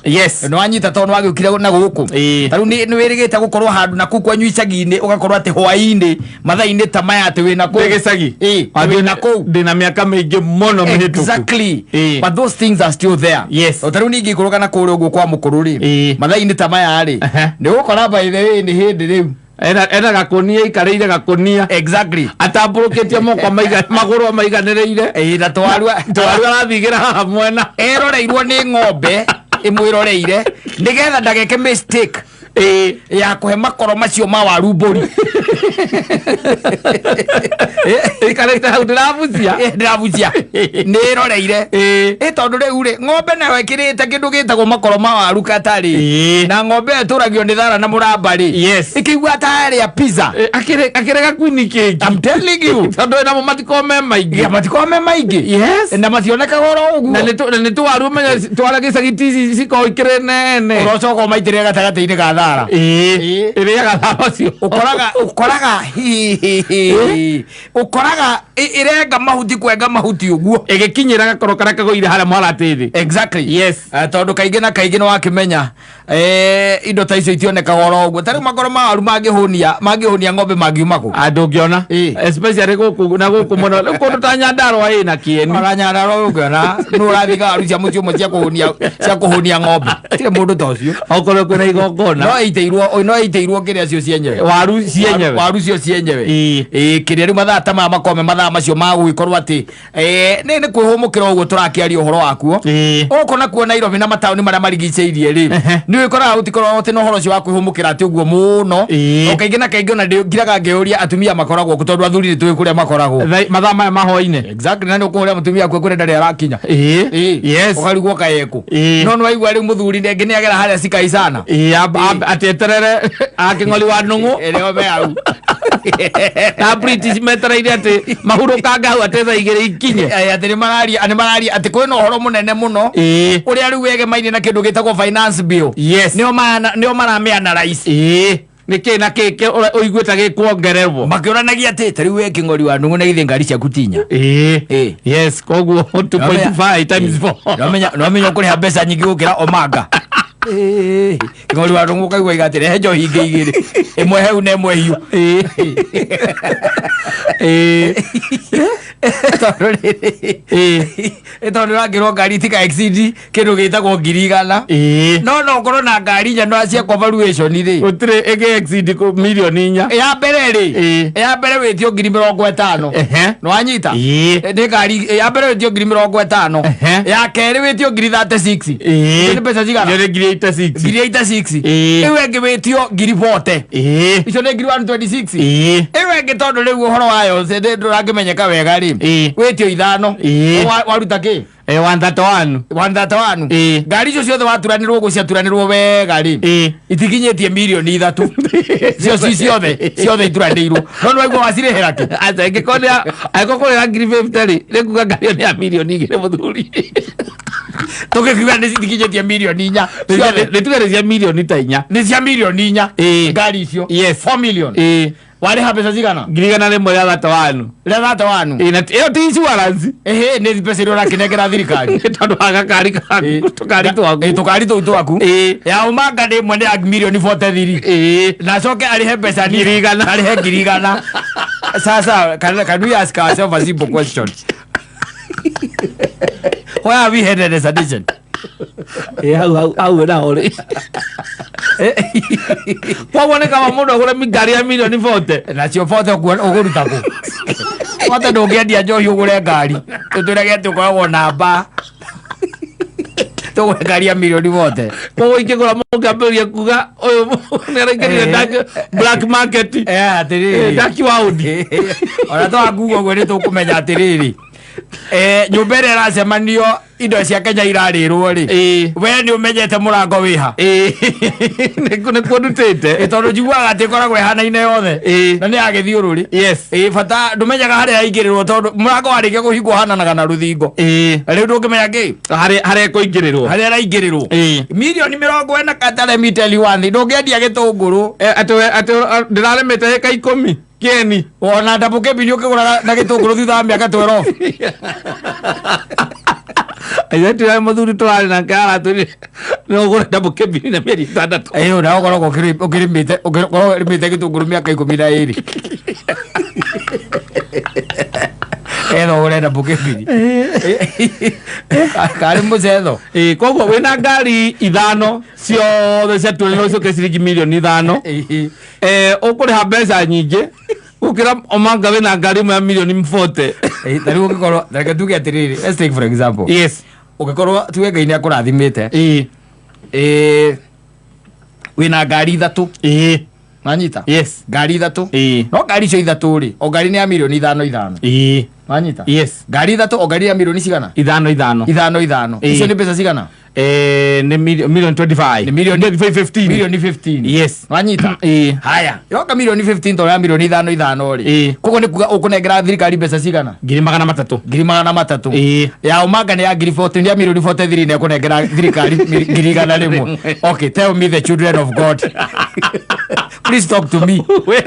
Yes. Nĩ wanyita tondũ nĩwagĩũkire na gũkũ. Ĩĩ. Ta rĩu nĩ wĩrĩgĩte gũkorwo handũ na kũu kwanyu icagi-inĩ, ũgakorwo atĩ hwaĩ-inĩ mathaa-inĩ ta maya atĩ wĩna kũu. Ndĩ gĩcagi. Ĩĩ, wĩna kũu. Ndĩna mĩaka mĩingĩ mũno mĩhĩtũku. Exactly. Ĩĩ. But those things are still there. Yes. O ta rĩu ningĩ ikũrũka na kũrĩa ũguo kwa mũkũrũ rĩ, Ĩĩ. mathaa-inĩ ta maya rĩ, Ehe. nĩ ũgũkora by the way nĩ hĩndĩ rĩu. Ena gakũnia, aikarĩire gakũnia. Exactly. Atambũrũkĩtie moko magũrũ amaiganĩrĩire. Ĩĩ, na twarua Twaru arathigĩra haha mwena. Eroreirwo nĩ ng'ombe ĩmwĩroreire nĩgetha ndageke mistake Ĩĩ. ya kũhe makoro macio ma waru mbũri. Ikarĩte hau ndĩrabucia. Ndĩrabucia, nĩ ĩroreire. Ĩĩ. Ĩ tondũ rĩu rĩ, ng'ombe nayo ĩkĩrĩte kĩndũ gĩtagwo makoro ma waru katarĩ Ĩĩ. na ng'ombe ĩyo ĩtũragio nĩ thara na mũramba rĩ, Yes. ĩkĩigua tarĩa pizza. Ĩ, akĩrĩ gakuini kĩngĩ. I'm telling you. Tondũ namo matikorwo me maingĩ. Ya, matikorwo me maingĩ. Yes. Na mationekaga oro ũguo. Na nĩ tũwaru ũmenye twara gĩcagi ti cikorwo ikĩrĩ nene. Ũrocoka ũmaitĩrĩre gatagatĩ-inĩ ga thara. Ĩĩ. Ĩĩ. Ĩrĩaga thara ũcio. Ũkoraga hihihi ũkoraga ĩrenga mahuti, kwenga mahuti ũguo. Ĩgĩkinyĩra gakoro karĩa kagũire harĩa mũharatĩ thĩ. Exactly. Yes. Tondũ kaingĩ na kaingĩ nĩ wakĩmenya indo ta icio itionekaga oro ũguo. Ta rĩu makoro ma waru mangĩhũnia ng'ombe mangiuma kũ? Andũ ũngĩona Ĩĩ. Especially gũkũ na gũkũ mũno rĩu kũndũ ta Nyandarũa ĩna kĩeni. Ona Nyandarũa ũngĩona nũ ũrathiga waru cia mũciĩ ũmwe cia kũhũnia ng'ombe, tirĩ mũndũ ta ũcio. Okorwo kwĩna igongona. No ĩitĩirwo kĩrĩa cio cienyewe. Waru cienyewe. Waru cio cienyewe. Ĩĩ. Ĩĩ, kĩrĩa rĩu mathaa ta maya makome, mathaa macio ma gũgĩkorwo atĩ nĩ kwĩhũmũkĩra ũguo tũrakĩaria ũhoro wakuo. Ĩĩ. Gũkũ nakuo Nairobi na mataũni marĩa marigicĩirie rĩ, Ehe. nĩ ũkoraga gũtikoragwo atĩ na ũhoro ũcio wa kwĩhũmũkĩra atĩ ũguo mũno. Ĩĩ. O kaingĩ na kaingĩ ona ngiraga ngĩũria atumia makoragwo kũ, tondũ athuri nĩ tũĩ kũrĩa makoragwo. Mathaa maya ma hwainĩ. Exactly, na nĩ ũkũhũrĩra mũtumia akuo kũrĩa ndarĩ arakinya. Ĩĩ. Ĩĩ. Yes. Ũkarigwo kaekũ. Ĩĩ. No nĩ waigua rĩu mũthuri rĩngĩ nĩ agera harĩa cikai sana. Ĩĩ, atĩ eterere akĩng'ori wa nũng'ũ. Ĩrĩa me hau. Na British metereire atĩ mahurũkange hau atĩ thaa 2 ikinye. Atĩ nĩ mararia atĩ kwĩna ũhoro mũnene mũno Ĩĩ. ũrĩa rĩu wegemainie na kĩndũ gĩtagwo finance bill. Yes. Nĩo maramĩanalyze. Ĩĩ, nĩ kĩ na kĩ ũiguĩte gĩkuongererwo? Makĩũranagia atĩ ta rĩu we kĩng'ori wa nũng'ũ na githĩ ngari ciaku tinya. Ĩĩ. Ĩĩ. Yes, koguo 2.5 times 4. Nĩwamenya ũkũrĩha mbeca nyingĩ gũkĩra omanga. Ĩĩ. Kĩng'ori wa nũng'ũ kaigua iga atĩ rehe njohi ingĩ igĩrĩ, ĩmwe heu na ĩmwe hiũ. Ĩĩ. Ĩĩ. Tondũ rĩrĩ, Ĩĩ. tondũ ũrakĩrwo ngari itika exceed kĩndũ gĩtagwo 100,000. Ĩĩ. No ũkorwo na ngari inya no ciekwo valuation rĩ, Gũtirĩ ĩngĩ exceed 4 mirioni. Ya mbere rĩ, Ĩĩ. ya mbere wĩtio 50,000. Ehe. Nĩwanyita? Ĩĩ. Nĩ ngari ya mbere wĩtio 50,000. Ehe. Ya kerĩ wĩtio ngiri 36. Ĩĩ. Icio nĩ mbeca cigana? Icio nĩ ngiri 86. Ngiri 86. Ĩĩ. Ĩyo ĩngĩ wĩtio ngiri 40. Ĩĩ. Icio nĩ ngiri 126. Ĩĩ. Ĩyo ĩngĩ tondũ rĩu ũhoro wayo ndũrakĩmenyeka wega rĩ, Ĩĩ. wĩtio ithano. Ĩĩ. Waruta kĩ? 131. 131. Ĩĩ. Ngari icio ciothe waturanĩrwo ũguo ciaturanĩrwo wega rĩ, Ĩĩ. itikinyĩtie 3 mirioni cio ci ciothe ituranĩirwo, no nĩ waigua wacirĩhĩra kĩ? Aca, ĩngĩkorwo angĩkorwo kũrĩha ngiri 50 rĩ, nĩ kuga ngari ĩyo nĩ ya 2 mirioni mũthuri. Tũgĩkiuga nĩ citikinyĩtie 4 mirioni ciothe. Nĩ tuge nĩ cia mirioni ta 4. Nĩ cia 4 mirioni. Ĩĩ. Ngari icio. Yes. 4 million. Ĩĩ. Warĩha mbeca cigana? 131,000. Rĩa thate wanu. Ĩĩ, na ĩyo ti insurance. Ĩhĩ, nĩ mbeca iria ũrakĩnengera thirikari. Nĩ tondũ wa gakari kaku, tũkari twaku. Ĩĩ, tũkari tũu twaku. Ĩĩ. Ya ũmanga nĩ ĩmwe nĩ ya mirioni 43. Ĩĩ. Na acoke arĩhe mbeca nini. 100,000. Arĩhe 100,000. Sasa can we ask ourselves a simple question? Why are we headed as a nation? Ĩĩ, hau naho rĩ, koguo nĩ kaba mũndũ agũre ngari ya mirioni 40. Nacio bote ũkũruta kũ? Bote ndũngĩendia njohi ũgũre ngari. Tũtwĩrage atĩ ũkoragwo na mbaa tũgũre ngari ya mirioni bote. Koguo ingĩgũra mũngĩambĩrĩria kuga ũyũ nĩ araingĩrire black market. Atĩrĩrĩ. Dark world. Ona twakuga ũguo nĩ tũkũmenya atĩrĩrĩ, nyũmba ĩrĩa ĩracemanio indo cia Kenya irarĩrwo rĩ, Ĩĩ. we nĩ ũmenyete mũrango wĩha? Ĩĩ. Nĩkuo ndutĩte. Ĩ, tondũ njiguaga atĩ ĩkoragwo ĩhanaine yothe. Ĩĩ. Na nĩ ya gĩthiũrũrĩ. Yes. Ĩ, bata ndũmenyaga harĩa yaingĩrĩrwo tondũ mũrango warĩkia kũhingwo hananaga na rũthingo. Ĩĩ. Rĩu ndũngĩmenya kĩ Harĩa ĩkũingĩrĩrwo. Harĩa ĩraingĩrĩrwo. Ĩĩ. 40 mirioni kata, let me tell you one thing, ndũngĩendia gĩtũngũrũ. Atĩ ndĩrarĩmĩte ĩka 10 kĩeni. Ona ndabũkĩmbi nĩ ũkĩgũraga na gĩtũngũrũ thutha wa mĩaka 12. Aithĩ ya mũthuri tũrarĩ nake aratwĩrire no ũgũre ndamũ kĩmbini na mĩeri 6. Ĩyo na ũkoragwo ũkĩrĩmĩte ũkoragwo ũrĩmĩte gĩtũngũrũ mĩaka 12. Etha ũrenda mbũkĩbiri. Karĩ mũcetho. Ĩĩ, koguo wĩna ngari ithano ciothe cia twĩrĩ no ũcoke ciringi mirioni 5. Ũkũrĩha mbeca nyingĩ gũkĩra Omanga wĩna ngari ĩmwe ya mirioni 40. Ta rĩu ũngĩkorwo, reke tuge atĩrĩrĩ, let's take for example. Yes. Ũngĩkorwo tuge Ngai nĩ akũrathimĩte. Ĩĩ. Wĩna ngari ithatũ. Ĩĩ. Wanyita? Yes. Ngari ithatũ. Ĩĩ. No ngari icio ithatũ rĩ, o ngari nĩ ya mirioni 5 5. Ĩĩ. Wanyita? Yes. Ngari ithatũ o ngari ya milioni cigana? Ithano ithano. Ithano ithano. Ĩĩ. Icio nĩ mbeca cigana? Nĩ milioni 25. Nĩ milioni 15. Milioni 15. Yes. Wanyita? Ĩĩ. Haya, yoka milioni 15 tondũ ya milioni ithano ithano rĩ. Ĩĩ. Koguo nĩ kuga ũkũnengera thirikari mbeca cigana? 300,000. 300,000. Ĩĩ. Ya Omanga nĩ ya ngiri 40 ya milioni 43 nĩ ekũnengera thirikari 100,000. Okay, tell me the children of God. Please talk to me. Where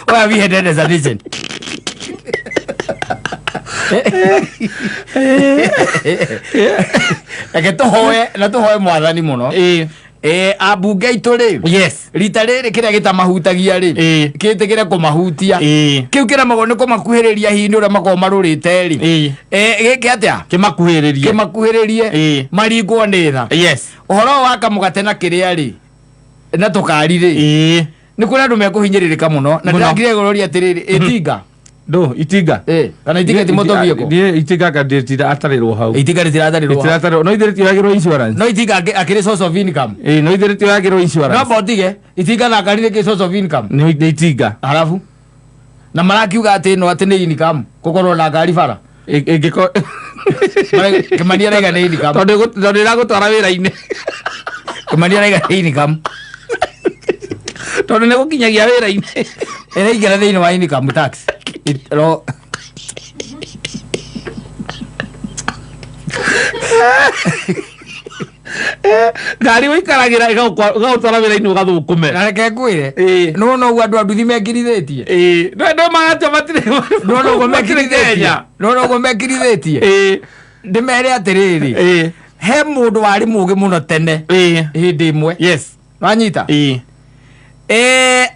are we headed as a nation? Reke tũhoe na tũhoe mwathani mũno. Ĩĩ. Ambunge aitũ rĩ, Yes. rita rĩrĩ kĩrĩa gĩtamahutagia rĩ, Ĩĩ. gĩtĩkĩre kũmahutia. Ĩĩ. Kĩu kĩremagwo nĩ kũmakuhĩrĩria hihi nĩ ũrĩa makoragwo marũrĩte rĩ. Ĩĩ. Gĩke atĩa? Kĩmakuhĩrĩrie. Kĩmakuhĩrĩrie. Ĩĩ. Maringwo nĩ tha. Yes. Ũhoro wa kamũgate na kĩrĩa rĩ, na tũkari rĩ, Ĩĩ. nĩ kũrĩ andũ mekũhinyĩrĩrĩka mũno na Mũno. ndĩrakire gũroria atĩrĩrĩ, ĩtinga. Ndũ, itinga. Kana itinga ti motor vehicle? Ndiĩ itinga ka atarĩrwo hau. Itinga rĩtiratarĩrwo hau. Rĩtiratarĩrwo. No ithe rĩtioyagĩrwo insurance. No itinga akĩrĩ source of income. Ĩĩ, no ithe rĩtioyagĩrwo insurance. No botige itinga na ngari nĩ source of income. Nĩ itinga. Halafu na marakiuga atĩ ĩno atĩ nĩ income gũkorwo na ngari bara. Ĩngĩkorwo Kĩmani araiga nĩ income. Tondũ ĩragũtwara wĩra-inĩ. Kĩmani araiga nĩ income. Tondũ nĩ gũkinyagia wĩra-inĩ. Ĩraingĩra thĩinĩ wa income tax. Ro Ngari ũikaragĩra ĩgagũtwara wĩra-inĩ ũgathũkũme. Na reke ngwĩre. Ĩĩ. Nĩwona ũguo andũ a nduthi mekirithĩtie. Ĩĩ. No magatio matirĩ. Nĩwona ũguo mekirithĩtie. Kenya. Nĩwona ũguo mekirithĩtie. Ĩĩ. Ndĩmere atĩrĩrĩ. Ĩĩ. He mũndũ warĩ mũũgĩ mũno tene. Ĩĩ. Hĩndĩ ĩmwe. Yes. Wanyita? Ĩĩ.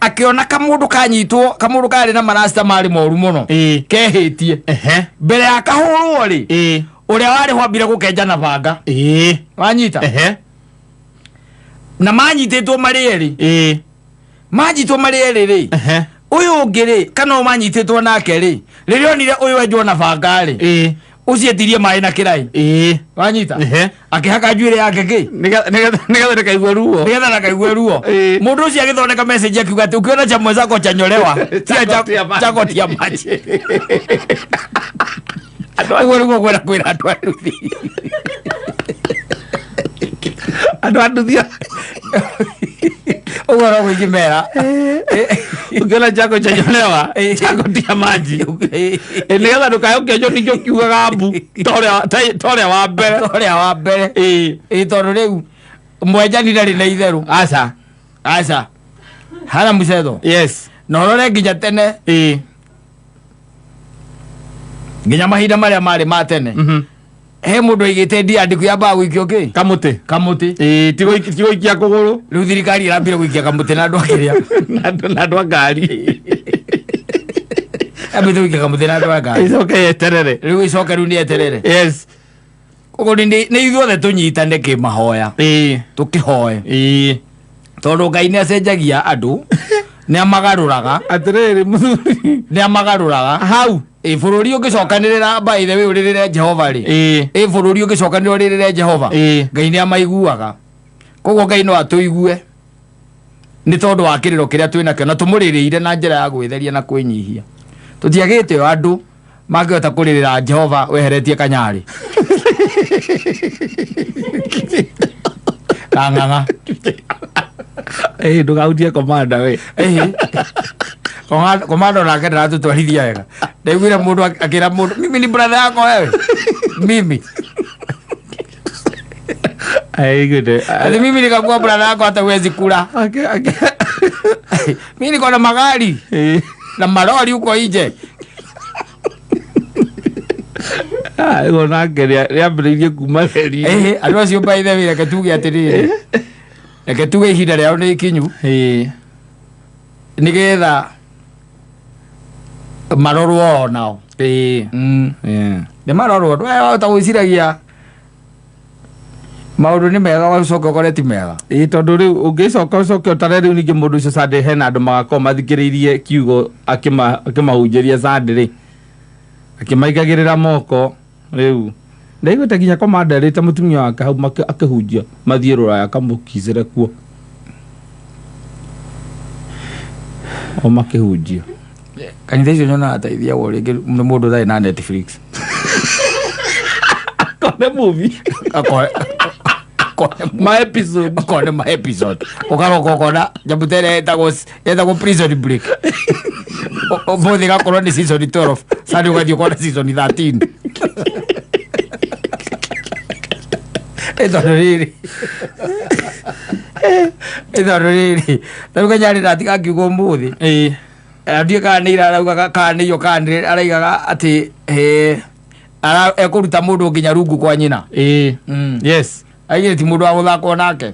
Akĩona kamũndũ kanyitwo, kamũndũ karĩ na marasta marĩ moru mũno. Ĩĩ. Kehĩtie. Ehe. Mbere ya kahũrwo rĩ, Ĩĩ. ũrĩa warĩ ho ambire gũkenja na banga. Ĩĩ. Wanyita? Ehe. Na manyitĩtwo marĩ erĩ. Ĩĩ. Manyitwo marĩ erĩ rĩ. Ehe. Ũyũ ũngĩ rĩ, kana ũyũ manyitĩtwo nake rĩ, rĩrĩa onire ũyũ enjwo na banga rĩ, Ĩĩ. ũcio etirie maĩ na kĩraĩ. Ĩĩ. Wanyita? Ehe. Akĩhaka njuĩrĩ yake kĩ? Nĩgetha ndakaigue ruo. Nĩgetha ndakaigue ruo. Ĩĩ. Mũndũ ũcio agĩthondeka message akiuga atĩ ũkĩona cha mwenzako chanyolewa, tia Chako tia maji. chako tia maji. Ũguo nĩguo ngwenda kwĩra andũ a nduthi. Andũ a nduthi. Ũguo noguo ingĩmera. Ũkĩona chako chanyolewa, chako tia maji. Nĩgetha ndũkae ũkĩenjwo ningĩ ũkiugaga mbu ta ũrĩa wa mbere. Ta ũrĩa wa mbere. Ĩĩ. Ĩĩ, tondũ rĩu mwenjani ndarĩ na itherũ. Aca. Aca. Hana mũcetho. Yes. Na ũrore nginya tene. Ĩĩ. Nginya mahinda marĩa marĩ ma tene. He mũndũ aigĩte ndiandĩku yambaga gũikio kĩ? Kamũtĩ. Kamũtĩ. Ĩĩ, ti gũikia kũgũrũ. Rĩu thirikari ĩrambire gũikia kamũtĩ na andũ akĩrĩa. Na andũ a ngari. Yambĩte gũikia kamũtĩ na andũ a ngari. Ĩcoke yeterere. Rĩu ĩcoke rĩu nĩ yeterere. Yes. Koguo nĩ ithuothe tũnyitane kĩmahoya. Ĩĩ. Tũkĩhoe. Ĩĩ. Tondũ Ngai nĩ acenjagia andũ, nĩ amagarũraga. Atĩrĩrĩ mũthuri. Nĩ amagarũraga. Hau. Ĩ bũrũri ũngĩcokanĩrĩra by the way ũrĩrĩre Jehova rĩ. Ĩĩ. Ĩ bũrũri ũngĩcokanĩrĩra ũrĩrĩre Jehova. Ĩĩ. Ngai nĩ amaiguaga. Koguo Ngai no atũigue nĩ tondũ wa kĩrĩro kĩrĩa twĩ nakĩo na tũmũrĩrĩire na njĩra ya gwĩtheria na kwĩnyihia. Tũtiagĩte o andũ mangĩhota kũrĩrĩra Jehova weheretie kanyarĩ. Kang'ang'a. Ĩĩ, ndũkahutie komanda we. Ĩhĩ. Komanda onake ndaratũtwarithia wega. Ndaiguire mũndũ akĩra mũndũ, mimi ni brother yako wewe. Mimi. Aiguite. Ati mimi nikakuwa brother yako hata huwezi kula. Mimi niko na magari Ĩĩ. na malori huko nje. Ah, ĩyo nake rĩambĩrĩirie kuma reri. Ĩhĩ, andũ acio by the way reke tuge atĩrĩrĩ, reke tuge ihinda rĩao nĩ ikinyu nĩgetha marorwo o nao. Nĩ marorwo, ndwahota gwĩciragia maũndũ nĩ mega ũcoke ũkore ti mega. Ĩĩ, tondũ rĩu ũngĩcoka ũcoke ũtare rĩu ningĩ mũndũ ũcio Sunday hena andũ magakorwo mathikĩrĩirie kiugo akĩmahunjĩria Sunday rĩ, akĩmaigagĩrĩra moko rĩu ndaiguĩte nginya komanda erĩte mũtumia wake hau akĩhunjia mathiĩ rũraya akamũkicĩre kuo o makĩhunjia. Kanitha icio nyonaga ta ithiagwo rĩngĩ nĩ mũndũ ũtarĩ na Netflix. Akone movie. Akone ma episode. Akone ma episode. Ũkaroka ũkona nyamũ ta ĩrĩa ĩtagwo Prison Break. Ũmũthĩ ĩgakorwo nĩ season 12, Sunday ũgathiĩ ũkona season 13. Ĩ tondũ rĩrĩ, ĩ tondũ rĩrĩ, ta rĩu Kanyarĩ ndatiga akiuga ũmũthĩ. Ndiũĩ kana nĩ ira araugaga kana nĩ iyo kana nĩ araigaga atĩ ekũruta mũndũ nginya rungu kwa nyina. Yes. Aigire ti mũndũ wa gũthakwo nake.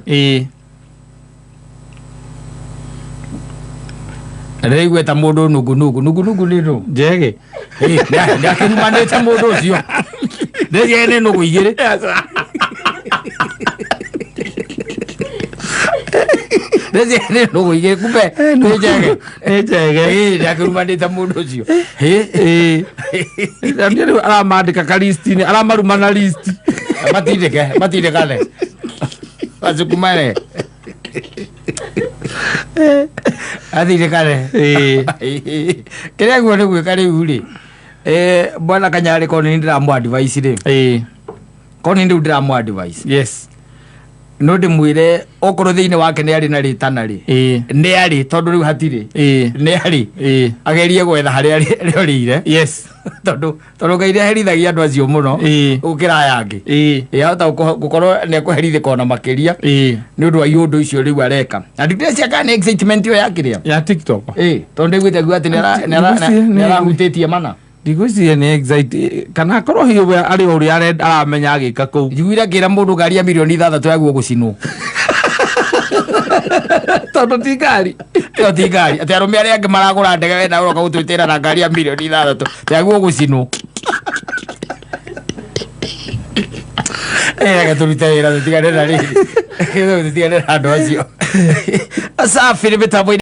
Na ndĩraigua ta mũndũ nungu nungu nungu nungu nĩ nũ? Njege. Nĩ akĩrumanĩte mũndũ ũcio. Ndĩreciria nĩ nũgũ igĩrĩ. Ndĩreciria nĩ nũgũ igĩrĩ kumbe nĩ njege. Nĩ njege. Nĩ akĩrumanĩte mũndũ ũcio. Nĩ rĩu aramandĩka ka list-inĩ, aramaruma na list. Matindĩke, matindĩkane. Masukumane. Athirikane. Kĩrĩa guo nĩ gwĩka rĩu rĩ, bwana Kanyarĩ korwo nĩ ndĩramũ advice rĩ, korwo nĩ rĩu ndĩramũ advice, no ndĩmwĩre okorwo thĩinĩ wake nĩ arĩ na rĩtana rĩ, nĩ arĩ tondũ rĩu hatirĩ, nĩ arĩ, agerie gwetha harĩa rĩorĩire. Tondũ Ngai nĩ aherithagia andũ acio mũno gũkĩra aya angĩ. Yahota gũkorwo nĩ ekũherithĩka ona makĩria nĩ ũndũ wa iũndũ icio rĩu areka. Na ndĩreciria kana nĩ excitement ĩyo ya kĩrĩa. Ya TikTok. Tondũ ndaiguĩte akiuga atĩ nĩ arahutĩtie mana. Ndigwĩciria nĩ excite kana akorwo hihi we arĩ o ũrĩa aramenya agĩka kũu. Njiguire akĩra mũndũ ngari ya mirioni 6 yaguo gũcinwo. Tondũ ti ngari. Ĩyo ti ngari. Atĩ arũme arĩa angĩ maragũra ndege we nawe ũroka gũtwĩtĩra na ngari ya mirioni 6 yaguo gũcinwo. Reke tũrute wĩra tũtigane na rĩrĩ. Tũtigane na andũ acio. Safi nĩ mĩtambo-inĩ.